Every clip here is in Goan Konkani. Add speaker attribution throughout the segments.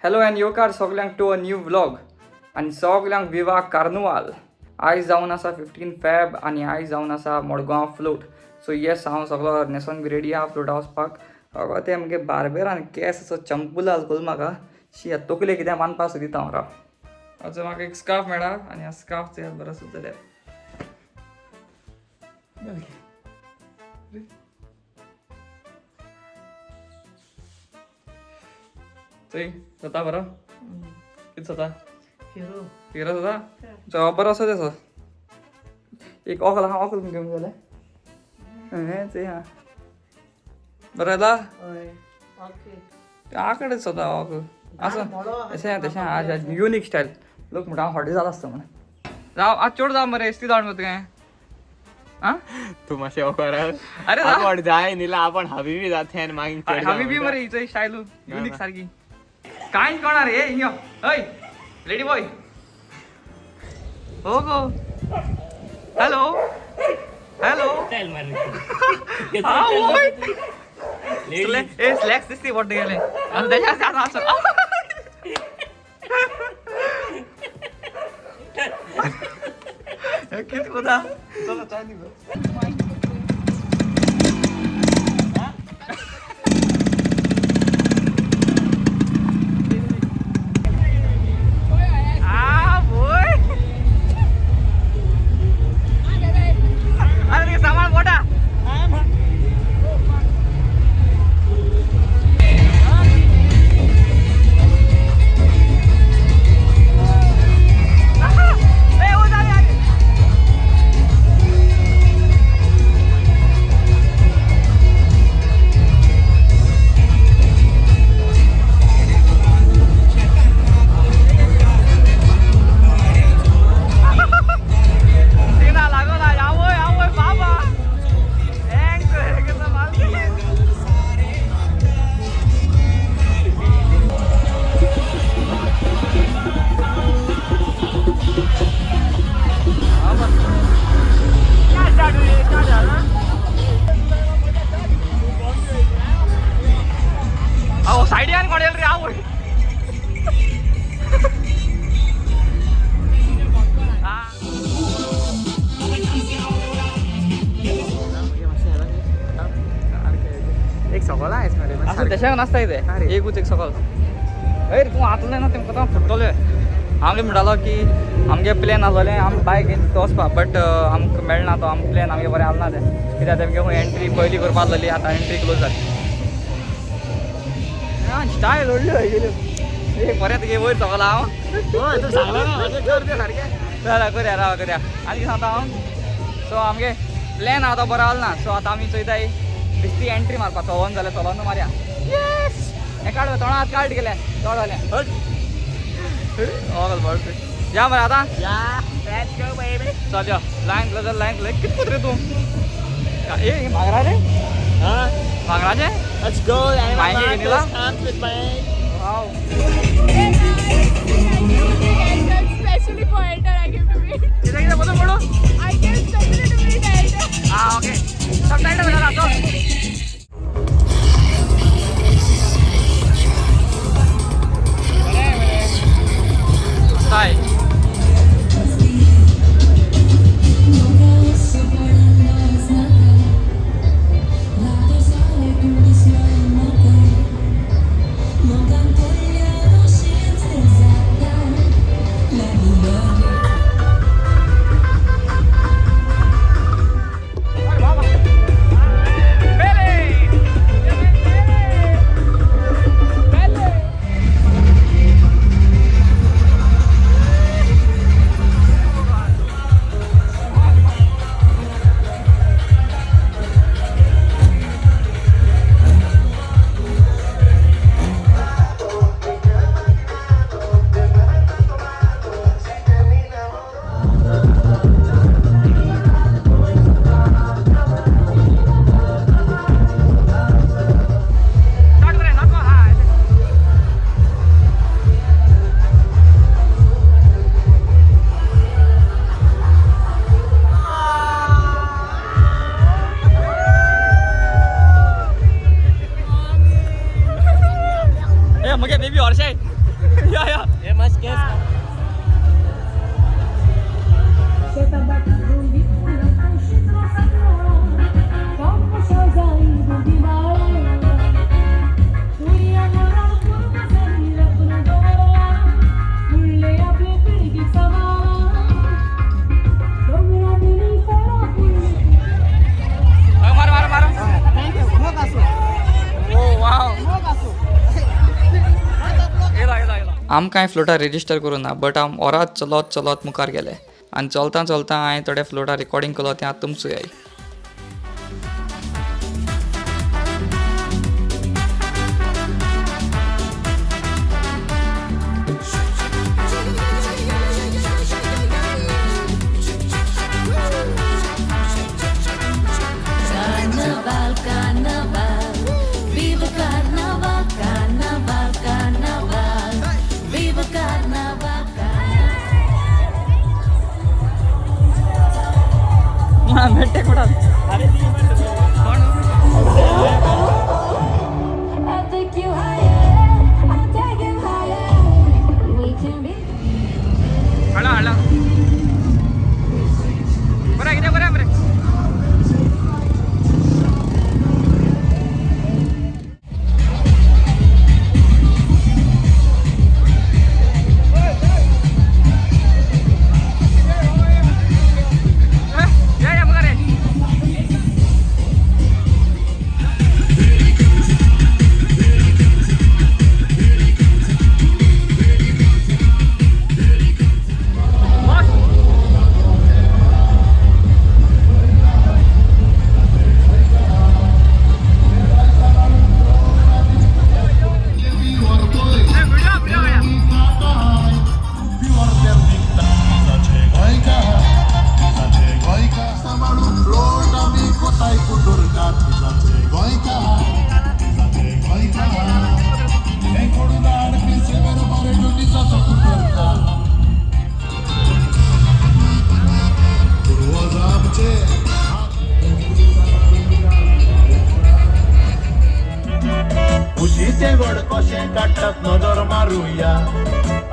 Speaker 1: हॅलो अँड येवकार सगल्यांक टू अ न्यू व्लॉग आनी सगल्यांक विवा कार्नुवाल. आयज जावन आसा 15 फेब आनी आयज जावन आसा मडगांव फ्लोट. सो येस, हांव सगलो न्हेसोन बी रेडी आहा फ्लोटा वचपाक. अगो ते मगे बार्बेरान केस असो चंपुलाल करून म्हाका शी तकले कितें बांदपाक सोदिता हांव राव. आतां म्हाका एक स्कार्फ मेळ्ळा आनी ह्या स्कार्फ चोयात बरो सुद्दां जाल्यार. चोय जाता बरो कितें जाता हिरो जाता जॉब बरो आसा तेजो. एक ऑकल आहा, ऑकल घेवन जाल्यार हें चोय. हा बरें जाता आकडेच सोदा ऑकल आसा तशें तशें आज युनीक स्टायल लोक म्हणटा हांव हॉटे जाला आसता म्हण. जावं आज चोड जावं मरे एसटी जावन मरे तुवें. आं
Speaker 2: तू मातशें कर.
Speaker 1: अरे जा.
Speaker 2: आपण जाय न्ही आपण हबीबी जाते आनी मागीर चड
Speaker 1: हांवें बी मरे हिचो स्टायलू युनीक सारकी कांय कोणा रे हिंग हय लेडी बॉय हो गो. हॅलो हॅलो ए स्लॅक्स दिसती वाटत गेले आणि त्याच्या असं असं किती कोदा चला चाय दी. आ बोय अरे ते सामान मोठा. ए, ओ, जावे, आले. सीना लागो ना, आवय आवय बाबा. Thanks, कसं माल. अहो सायडियान कोण येयल रे आवय. हा.
Speaker 2: एक सगळो आयस मरे.
Speaker 1: असं तशें नासता ते एकूच एक सकल. हय रे तूं आतलें ना तेमकां फुट्टलें. आमगे म्हणटालो की आमगे प्लॅन आसलें आमी बायक घेवन थंय वचपा बट आमकां मेळना तो आमकां प्लॅन आमगे बरें आसना तें कित्याक तेमगे खंय एंट्री पयलीं करपा आसलेली आतां एंट्री क्लोज जाली. स्टायल व्हडल्यो गेल्यो एक बरें तुगे वयर सकल हांव.
Speaker 2: तूं सांगला ना अशें कर तें सारकें.
Speaker 1: चला करया राव करया आनी कितें सांगता हांव. सो आमगे प्लॅन आहा तो बरो आसलो ना. सो आतां आमी चोयताय बेश्टी एंट्री मारपा चलोन जाल्यार चलोन मारया. येस हें काड तोंडात काड गेलें चड जालें हट बरें या मरे आतां.
Speaker 2: या let's go baby.
Speaker 1: चल यो लायन चल लायन चल कित कोत रे तूं ए भांगरा रे.
Speaker 2: हां
Speaker 1: भांगराचें
Speaker 2: let's go.
Speaker 1: मागीर घेवन
Speaker 2: comes with my
Speaker 1: wow.
Speaker 3: Especially for Elder, I came to meet.
Speaker 1: कितें कितें बदल पडू.
Speaker 3: I came specially to meet Elder.
Speaker 1: Ah okay sub title घाला चल. काय या या.
Speaker 2: हे मस्त केस.
Speaker 1: मार मार मार. ओ वाव. आमकां फ्लोटार रेजिस्टर करूं ना, बट आम ओरात चलत चलत मुखार गेले आनी चलता चलता हांवें थोडे फ्लोटार रिकॉर्डिंग केलो, तें आतां तुमचो याय.
Speaker 4: Carnaval, carnaval, viva carnaval, carnaval, carnaval, viva carnaval, carnaval.
Speaker 1: भेट्टे कुठं.
Speaker 4: I'll take you higher, I'll take you higher. We can be.
Speaker 1: हाडा हाडा, बरं कितें बरें बरें. या या मुखार ये. बस. Video video या.
Speaker 5: खुशीचे गोड कशें काडटात नदर मारुया,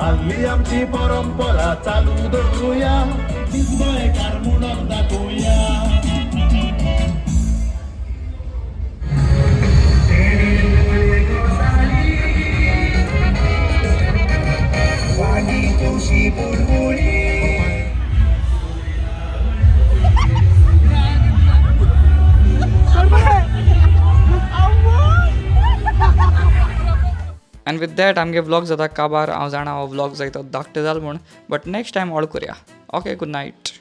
Speaker 5: आल्ली आमची परंपरा चालू दवरुया, दीस गोंयकार म्हणून दाखोवया.
Speaker 1: आनी विथ that आमगे व्लॉग जाता काबार. हांव जाणा हो व्लॉग जायतो धाकटो जालो म्हूण, बट नेक्स्ट टायम व्हड करया. Okay, good night.